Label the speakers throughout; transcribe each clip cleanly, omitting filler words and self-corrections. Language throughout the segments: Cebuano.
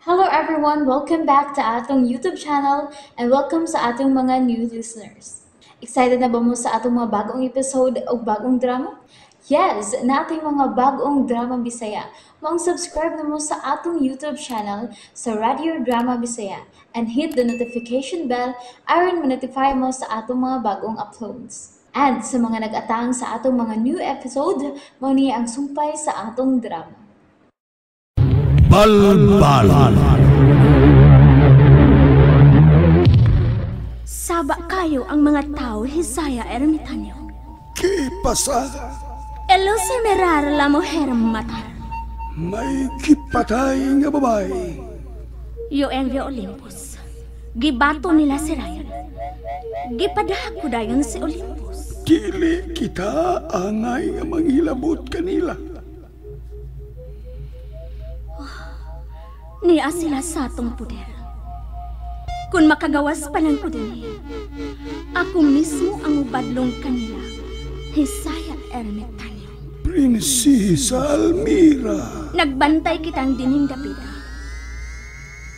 Speaker 1: Hello everyone! Welcome back to atong YouTube channel and welcome sa atong mga new listeners. Excited na ba mo sa atong mga bagong episode o bagong drama? Yes! Nating mga bagong drama Bisaya. Maong subscribe na mo sa atong YouTube channel sa Radio Drama Bisaya and hit the notification bell aron ma-notify mo sa atong mga bagong uploads. And sa mga nag-atang sa atong mga new episode, mao ni ang sumpay sa atong drama.
Speaker 2: Balbal.
Speaker 3: Saba kayo ang mga tao, Hisaya Ermitanyo.
Speaker 2: ¿Qué pasa?
Speaker 3: Elo se mirar la mujer matar.
Speaker 2: May kipatay nga babae.
Speaker 3: Yo envio Olympus. Gibato nila si Ryan. Gipadahag ko dayon si Olympus.
Speaker 2: Dili kita angay nga manghilabot kanila.
Speaker 3: Niya sila sa atong puder. Kung makagawas pa lang ko din, ako mismo ang ubadlong kanila. Hisaya Ermitanyo.
Speaker 2: Prinsesa Almira.
Speaker 3: Nagbantay kitang dining dapita.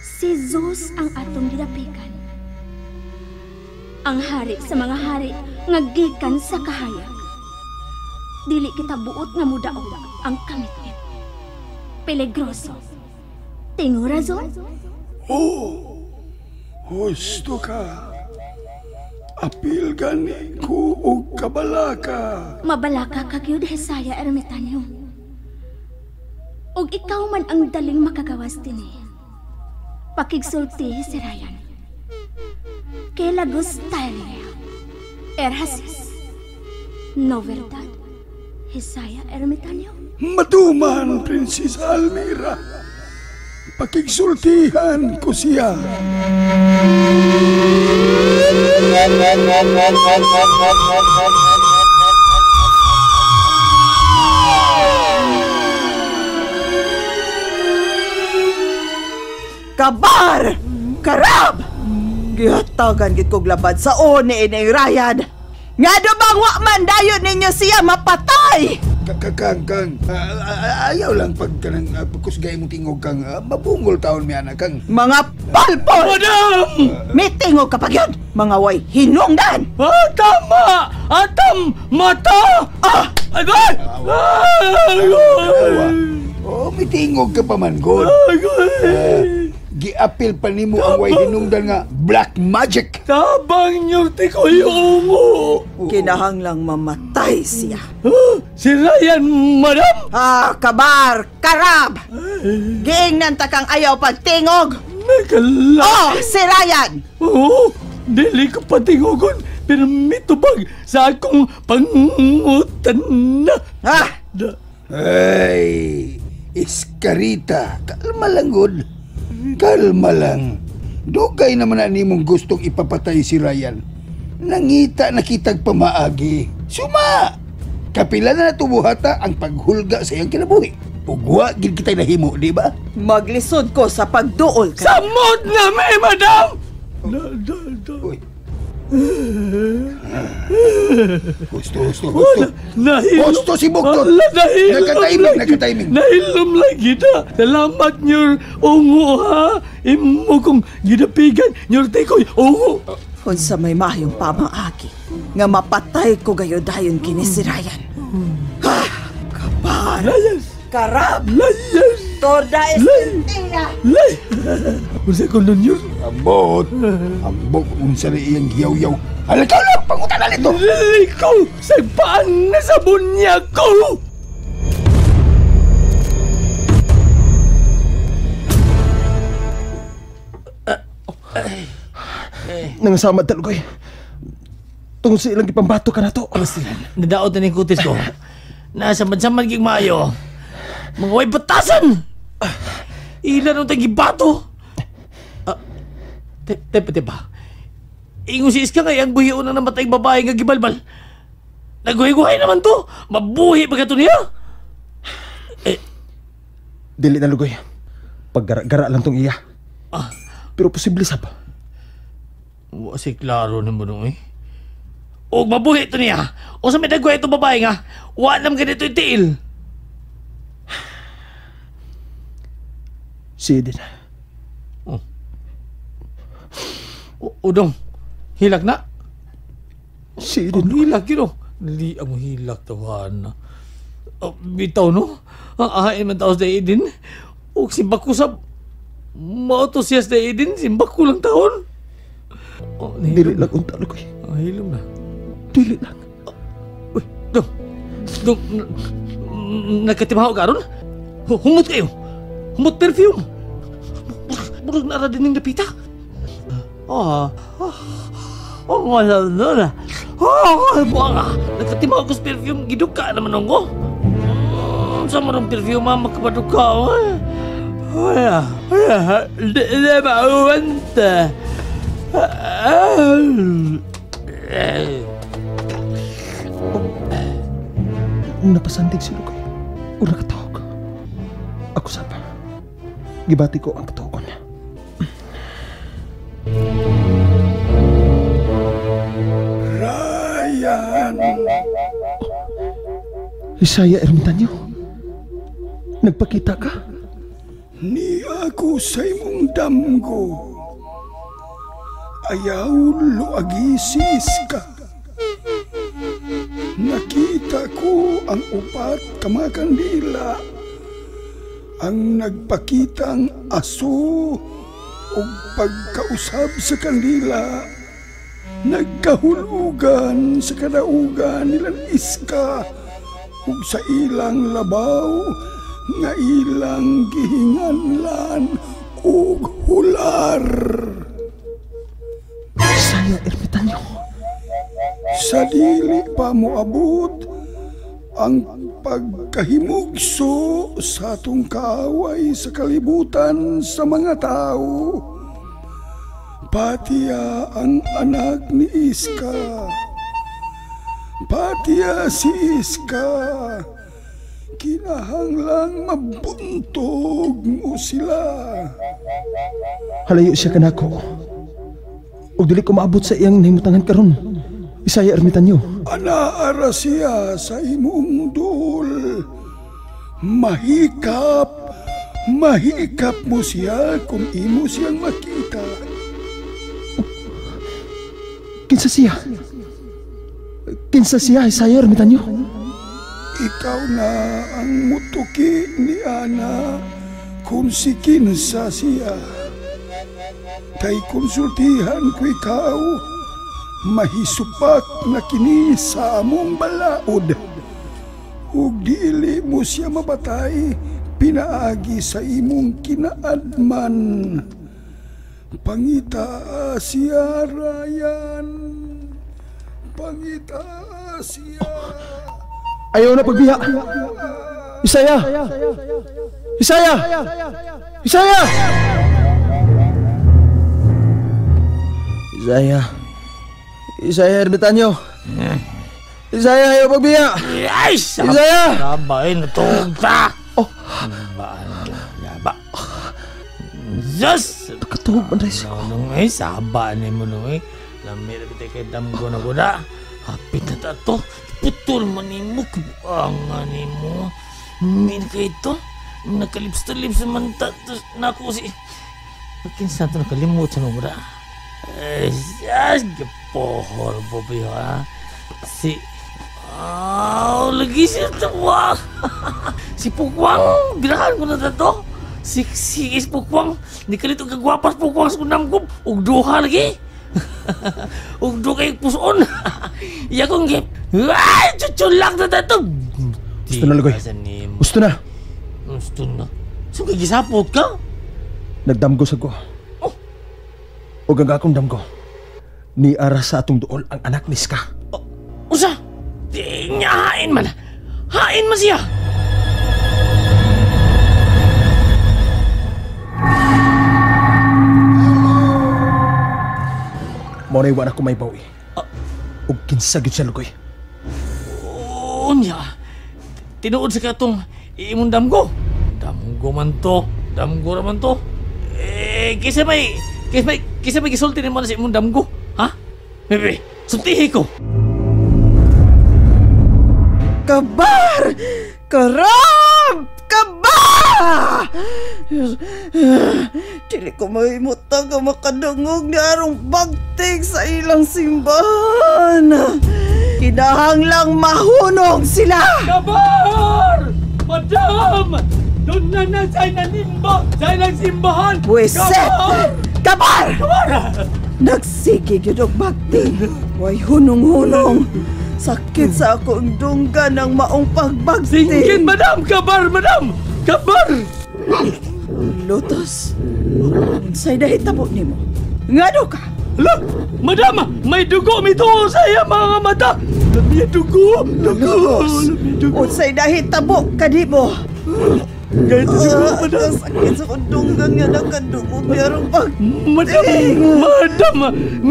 Speaker 3: Si Zeus ang atong gidapikan. Ang hari sa mga hari nga gikan sa kahayag. Dili kita buot nga mudaog ang kamitmit. Peligroso. Tingo razon?
Speaker 2: Oh, husto ka. Apil gani ko og kabalaka.
Speaker 3: Mabalaka ka gyud, Hisaya Ermitanyo. Og ikaw man ang daling makagawas dinhi. Pakigsulti si Ryan. Que la gustaría. Erhasis. No verdad, Hisaya Ermitanyo?
Speaker 2: Maduman, Prinsesa Almira. Pakigsultihan ko siya.
Speaker 4: Kabar! Karab! Gihatagan gid kog labad sa ni ining Ryan. Nga bang wa man dayon ninyo siya mapatay?
Speaker 2: Kang, kang, ayaw lang pag kanang pagkusgay mong tingog kang, mabungol taon mi anak kang.
Speaker 4: Mga palpol!
Speaker 5: Madam!
Speaker 4: May tingog kapag yun! Mga way hinungdan!
Speaker 5: Ah, tama! Atam! Mata!
Speaker 4: Ah!
Speaker 5: Ay! Ay!
Speaker 2: Oh, may tingog ka pa man, God. Giapil pa nimo ang way hinungdan nga black magic.
Speaker 5: Tabang nyurti ko yung ungo.
Speaker 4: Kinahanglang mamatay siya.
Speaker 5: Si Ryan, madam?
Speaker 4: Ah, kabar, karab! Giingnan ta kang ayaw pagtingog.
Speaker 5: Nagala.
Speaker 4: Oh, si Ryan!
Speaker 5: Oo, dili ko patingogon, pero mitubag sa akong pangutan na.
Speaker 4: Ah!
Speaker 2: Ay, Iskarita, kalma lang, God. Kalma lang. Dugay naman na nimong gustong ipapatay si Ryan. Nangita na kitag pamaagi. Suma! Kapila na natubuhata ang paghulga sa iyang kinabuhi. Ugwa, gid kita'y nahimo, di ba?
Speaker 4: Maglisod ko sa pagduol ka.
Speaker 5: Samot na may, madam!
Speaker 2: Uy. Husto, husto, husto. Husto si Buktot. Nagka-timing, nagka-timing.
Speaker 5: Nahilom lagi na. Salamat nyor ungo ha. Imo kong gidapigan nyor tikoy ungo.
Speaker 4: Unsa may mahayong pamaagi nga mapatay ko gayo dayon kini si Ryan. Ha! Kabar!
Speaker 5: Layas!
Speaker 4: Karab!
Speaker 5: Layas!
Speaker 4: Torda Estintia!
Speaker 5: Lay! Unsa ko nun yun?
Speaker 2: Ambot! Ambot unsa na iyang giyaw-yaw. Halika na! Pangutan na nito!
Speaker 5: Liko! Sagpaan na sa bunya ko!
Speaker 6: Nangasamad talagoy. Tungod sa ilang gipambato ka na to.
Speaker 5: Nadaot na ni kutis ko. Nasamad-samad gig maayo. Mga way batasan! Ilan ang tagibato? Tepa, tepa. Ingon si Iska nga ang buhion na namatay babae nga gibalbal. Naguhay-guhay naman to. Mabuhi ba ka to niya? Eh.
Speaker 6: Dili na lugoy. Paggara-gara lang tong iya.
Speaker 5: Ah.
Speaker 6: Pero posible sab.
Speaker 5: Wa si klaro na mo nung eh. O mabuhi to niya. O sa may nagguhay itong babae nga, wa nam ganito yung tiil.
Speaker 6: Si Eden.
Speaker 5: Udong, hilak na?
Speaker 6: Si Eden.
Speaker 5: Hilak yun oh. Dili ang hilak tawahan na. Bitaw no? Ahain man taos na Eden. O simbako sa... Mauto siya sa Eden, simbako lang taon. Oh,
Speaker 6: dili lang unta, Lugoy.
Speaker 5: Hilom na.
Speaker 6: Dili lang.
Speaker 5: Uy, dong. Dong, nagkatimaho ka ron? Humot kayo. Humot perfume. Murag na din ng napita. Wala na. Buang nagkatimaho ko sa perfume. Giduka naman ako. Sa marang perfume, makapaduka. Wala. Wala. Di maawanta.
Speaker 6: Napasandig si Lugoy. Ura katawag. Ako sab. Gibati ko ang katawagon.
Speaker 2: Ryan!
Speaker 6: Isaya Ermitanyo, nagpakita ka?
Speaker 2: Ni ako sa imong damgo. Ayaw luagi si Iska. Nakita ko ang upat kamakandila. Ang nagpakitang aso o pagkausab sa kandila. Nagkahulugan sa kadaugan nilang Iska ug sa ilang labaw nga ilang gihinganlan ug hular.
Speaker 6: Isaya Ermitanyo,
Speaker 2: sa dili pa moabot ang pagkahimugso sa atong kaaway sa kalibutan sa mga tao. Patiya ang anak ni Iska. Patiya si Iska. Kinahanglang mabuntog mo sila.
Speaker 6: Halayo siya kanako. Ug dili ko maabot sa iyang nahimutangan karon. Isaya Ermitanyo.
Speaker 2: Anaara siya sa imong duol. Mahikap, mahikap mo siya kung imo siyang makita.
Speaker 6: Kinsa siya? Kinsa siya, Isaya Ermitanyo?
Speaker 2: Ikaw na ang mutuki ni Ana kung si kinsa siya. Kay konsultihan ko ikaw, mahisupak na kini sa among balaod. Ug dili mo siya mabatay, pinaagi sa imong kinaadman. Pangita siya, Ryan. Pangita siya.
Speaker 6: Ayaw na pagbiha. Isaya! Isaya! Isaya! Isaya. Isaya Ermitanyo. Isaya, ayaw pagbiha.
Speaker 5: Ay!
Speaker 6: Isaya!
Speaker 5: Sabay, natugta!
Speaker 6: Oh!
Speaker 5: Yaba. Diyos!
Speaker 6: Nakatuhog man rin siya.
Speaker 5: Nung eh, saba ni mo nung eh. Lami na bitay kay damgo na guna. Hapit na tato. Putol man ni mo. Kabuangan ni mo. Min ka ito. Nakalips-lips man tato. Naku si... Akin sa ito nakalimut sa nung guna. Eh, Gapohor po ba ha? Si... Oh, lagi siya tuwa. Si Pukwang. Birahan ko na tato. Si is Pukwang. Ni kalito kagwapas Pukwang sa kunam ko. Ug duha lagi. Ug duha kay puson. Iya kong gip. Ay, chuchulak na tato.
Speaker 6: Gusto na, Lugoy. Gusto na.
Speaker 5: Gusto na. So, kagisapot ka?
Speaker 6: Nagdamgo sa ko.
Speaker 5: Oh.
Speaker 6: Ug ang akong damgo. Ni ara sa atong duol ang anak ni Iska.
Speaker 5: Oh, usa? Di niya hain man. Hain man siya.
Speaker 6: Mo na iwan ako may bawi. Ug kinsa gyud siya, Lugoy.
Speaker 5: Unya. Tinuod sa katong imong damgo. Damgo man to. Damgo ra man to. Eh, kisa may gisulti nimo na sa imong damgo, ha? Bebe, sultihi ko.
Speaker 4: Kabar! Karab! Kabar! Dili ko mahimutang nga makadungog ni arong bagtig sa ilang simbahan. Kinahanglang mahunong sila!
Speaker 5: Kabar! Madam! Doon na na sa nanimba sa ilang simbahan!
Speaker 4: Pwiset! Kabar!
Speaker 5: Kabar!
Speaker 4: Nagsige gyud og bagting. Way hunong-hunong. Sakit sa akong dunggan ang maong pagbagting.
Speaker 5: Singkit, madam! Kabar, madam! Kabar!
Speaker 4: Lotus, unsay nahitabo nimo? Ngano ka?
Speaker 5: Hala! Madam! May dugo mituo sa iya mga mata! Lami dugo! Dugo!
Speaker 4: Lotus,
Speaker 5: Lami dugo!
Speaker 4: unsay nahitabo kanimo?
Speaker 5: Gayto dugo, madam!
Speaker 4: Sakit sa akong dunggan nga nakadungog ni arong bagting.
Speaker 5: Madam! Madam!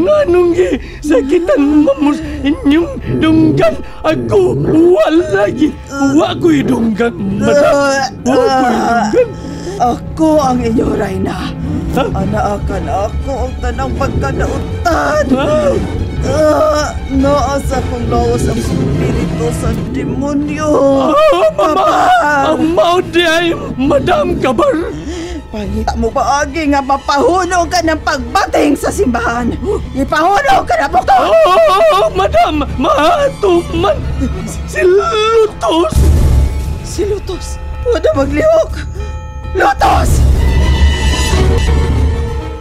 Speaker 5: Nganong gi sakitan mamos inyong dunggan? Ako wala gi! Wa ko'y dunggan, madam! Wa ko'y dunggan!
Speaker 4: Ako ang inyong rayna.
Speaker 5: Ha?
Speaker 4: Anaakan ako ang tanang pagkadautan.
Speaker 5: Ha?
Speaker 4: Naa sa akong lawas ang espiritu sa demonyo.
Speaker 5: Ah, mama!
Speaker 4: Kabar!
Speaker 5: Ang mao di ay Madam Kabar!
Speaker 4: Pangita mo paagi nga mapahunong ka ng pagbating sa simbahan. Ipahunong ka na bukto!
Speaker 5: Oh, madam! Maatuman! Si Lutos!
Speaker 4: Si Lutos, wala maglihok. Lutos!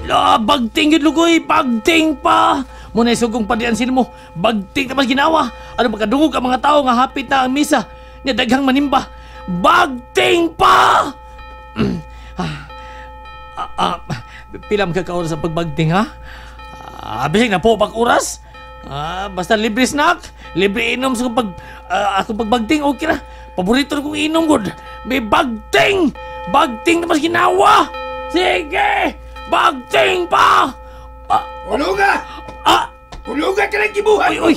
Speaker 5: La, bagting yun lugoy! Bagting pa! Muna isugong padian sino mo. Bagting na mas ginawa. Ano magkadungog ang mga tao nga hapit na ang misa. Nga daghang manimba. Bagting pa! Pila man ka oras ang pagbagting, ha? Bisag na po pag oras. Basta libre snack, libre inom sa akong akong pagbagting, okay na. Paborito na kong inom, good. May bagting! Bagting na mas ginawa! Sige! Bagting pa!
Speaker 2: Huluga! Huluga ka ng gibuhat!
Speaker 5: Uy, uy!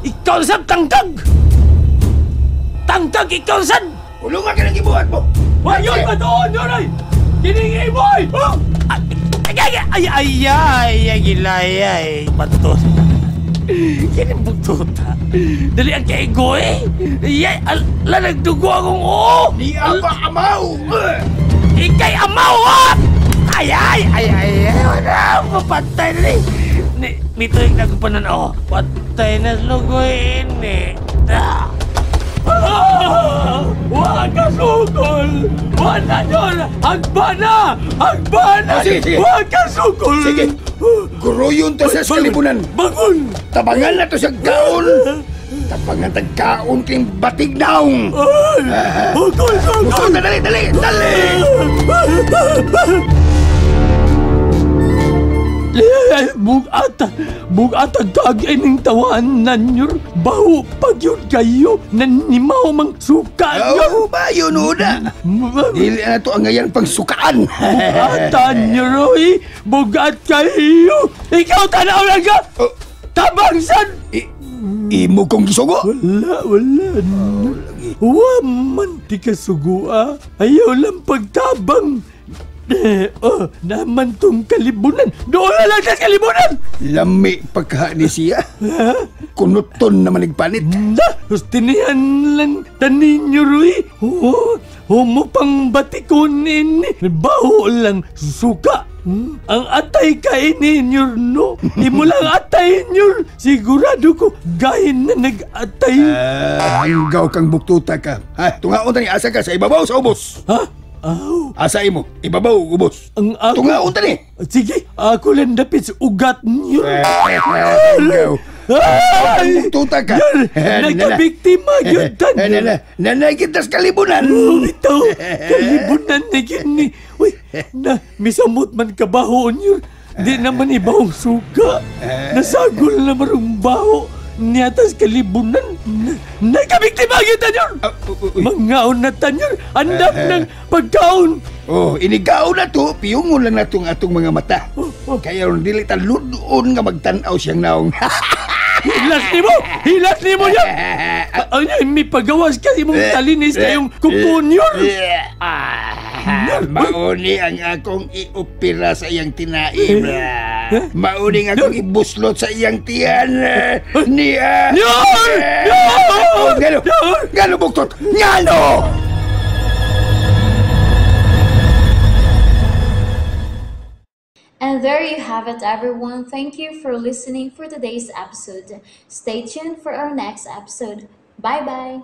Speaker 5: Ikaw na sab, tangtag! Tangtag, ikaw na sab!
Speaker 2: Huluga ka ng gibuhat mo!
Speaker 5: Wayon pa doon, yun ay! Kining imoy! Oh! Ay, ay, ay, ay, ay, ay, gilay, ay, bato. Kining bugtuta. Dali ang kaigo, eh! Ay, ala, nagdugo akong oo!
Speaker 2: Di apa amaw!
Speaker 5: Ikay amaw, ah! Ay, ay, ay, ay, ay, wala, mapatay na eh. Nito yung nagpanan, oh. Patay na lugoy, ini. Ah! Wa ka sugol! Wa na yun! Hagbana! Hagbana!
Speaker 2: Oh, sige, sige.
Speaker 5: Wa ka sugol!
Speaker 2: Sige. Guruyon to sa kalibunan.
Speaker 5: Bangon!
Speaker 2: Tabangan na to sa kaon. Tabangan tag kaon king batig naong.
Speaker 5: Ay! Sugol! Sugol!
Speaker 2: Gusto na, dali, dali, dali!
Speaker 5: Bugata, bugata kag ining tawaan nanyor. Baho pag yun kayo, nanimaw mang suka nyor.
Speaker 2: Oh, ba yun una? Dili na to ang ngayon pang sukaan.
Speaker 5: Bugata nyor, oy. Bugat kayo. Ikaw tanaw lang ka.
Speaker 2: Oh.
Speaker 5: Tabangsan.
Speaker 2: Imo kong gisugo.
Speaker 5: Wala, wala. Wa man di ka sugua. Ayaw lang pagtabang. Oh, naman tong kalibunan. Doon na lang sa kalibunan!
Speaker 2: Lami pagka ni siya. Kunuton na manigpanit.
Speaker 5: Na, tinihan lang tanin nyo, Rui. Oo, humo pang batikon ini. Baho lang suka. Ang atay kainin nyo, no? Imo lang atay nyo. Sigurado ko, gahin na nag-atay.
Speaker 2: Hanggaw kang buktuta ka. Ha, tungaon tani, asa ka sa ibabaw sa ubos.
Speaker 5: Ha? Aw,
Speaker 2: Asa imo, ibabaw ubos.
Speaker 5: ang ako.
Speaker 2: Tungaon tani.
Speaker 5: Sige, ako lang dapit sa ugat nyo.
Speaker 2: Hanggaw.
Speaker 5: Ay!
Speaker 2: Buktuta ka.
Speaker 5: Yan, nagkabiktima yun tan.
Speaker 2: Nanay kita sa kalibunan.
Speaker 5: Oh, ito, kalibunan na yun ni. Uy, na, misamot man kabaho yun. Di naman ibahong suka. Nasagol na marong baho. Niatas kalibunan. Nagkabiktima yun tan yun. Mangaon na tan yun. Andam ng pagkaon.
Speaker 2: Oh, inigaw na to, piyungon lang na tong atong mga mata. Kaya ron dili ta ludoon nga magtan-aw siyang naong.
Speaker 5: Hilas ni mo! Hilas ni mo yan! Ano yun, may pagawas ka imong talinis kayong kukun yun!
Speaker 2: Mauni ang akong iopera sa iyang tinaim. Mauni ang akong ibuslot sa iyang tiyan. Niya!
Speaker 5: Yun!
Speaker 2: Oh,
Speaker 5: Yun!
Speaker 2: Ngano? Ngano, buktot? Ngano?
Speaker 1: And there you have it, everyone. Thank you for listening for today's episode. Stay tuned for our next episode. Bye bye.